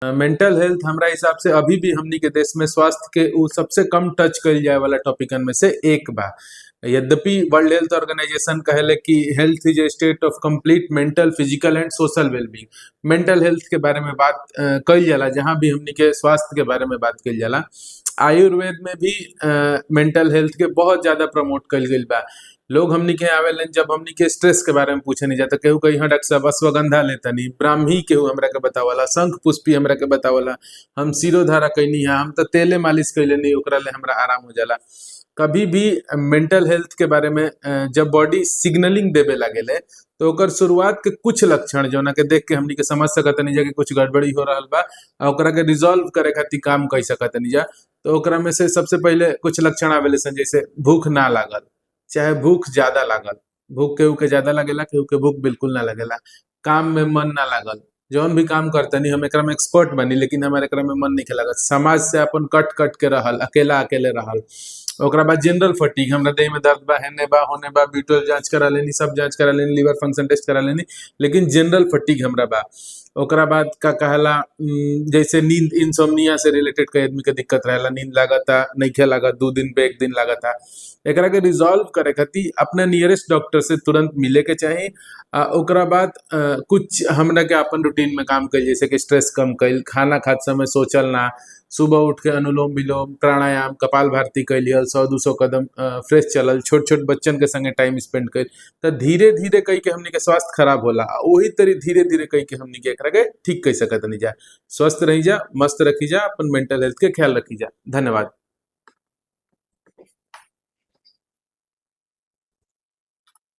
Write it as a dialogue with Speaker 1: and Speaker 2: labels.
Speaker 1: Mental health हमरा हिसाब से अभी भी हमनी के देश में स्वास्थ्य के उ सबसे कम टच कइल जाए वाला टॉपिकन में से एक बा। यद्यपि वर्ल्ड हेल्थ ऑर्गेनाइजेशन कहेले कि health is a state of complete mental, physical and social wellbeing. Mental health के बारे में बात कइल जाला जहाँ भी हमनी के स्वास्थ्य के बारे में बात कइल जाला। आयुर्वेद में भी मेंटल हेल्थ के बहुत ज्यादा प्रमोट कइल गइल बा। लोग हमनी के आवेलन जब हमनी के स्ट्रेस के बारे में पूछे नहीं जाता, केहू कही हाँ डॉक्टर साहब अश्वगंधा लेतनी, ब्राह्मी केहू हमरा के बतावला, शंख पुष्पी हमरा के बतावला, हम सिरोधारा कैनी है, हम तो तेले मालिश कैले ओकरा ले हमरा आराम हो जाला। कभी भी मेंटल हेल्थ के बारे में जब बॉडी सिग्नलिंग देवे लागेले तो ओकर शुरुआत के कुछ लक्षण जौना के देख के हमनी के समझ सकतनी जा कि कुछ गड़बड़ी हो रहल बा आ ओकरा के रिजॉल्व करे खातिर काम कर सकतनी जा। तो ओकरा में से सबसे पहले कुछ लक्षण आवेले सन, जैसे भूख ना लागल, चाहे भूख ज्यादा लागल, भूख केहू के ज्यादा लागेला, केहू के भूख बिल्कुल ना लागेला, काम में मन ना लागल, जौन भी काम करतनी हम एकरा में एक्सपर्ट बनी लेकिन हमारे एकरा में मन नहीं लागत, समाज से अपन कट कट के रहल, अकेला अकेले रहल। ओकरा बाद जनरल फटीग, हमरा देह में दर्द बा, हेने बा होने बा, बीटोल जांच करा लेनी, सब जांच करा लेनी, लिवर फंक्शन टेस्ट करा लेनी, लेकिन जनरल फटीग हमरा बा। ओकरा बाद का कहला जैसे नींद, इंसोम्निया से रिलेटेड कई आदमी के दिक्कत रहेला, नींद लागता नइखे लागत, 2 दिन पे 1 दिन लागता। एकरा के रिजॉल्व करे खातिर अपना नियरेस्ट डॉक्टर से तुरंत मिले के चाही। आ ओकरा बाद कुछ हमरा के अपन रूटीन में काम कइल, जैसे कि स्ट्रेस कम कइल, खाना खात समय सोचल ना, सुबह उठ के अनुलोम विलोम, प्राणायाम, कपाल भारती कैलियल, 100-200 कदम फ्रेश चलल, छोट छोट बच्चन के संगे टाइम स्पेंड कइल, तो धीरे धीरे कई के हमनी के स्वास्थ्य खराब होला। वही तरी धीरे धीरे कई के हमनी के एकरा के ठीक कर सकत नहीं जा। स्वस्थ रही जा, मस्त रखी जा, अपन मेंटल हेल्थ के ख्याल रखी जा। धन्यवाद।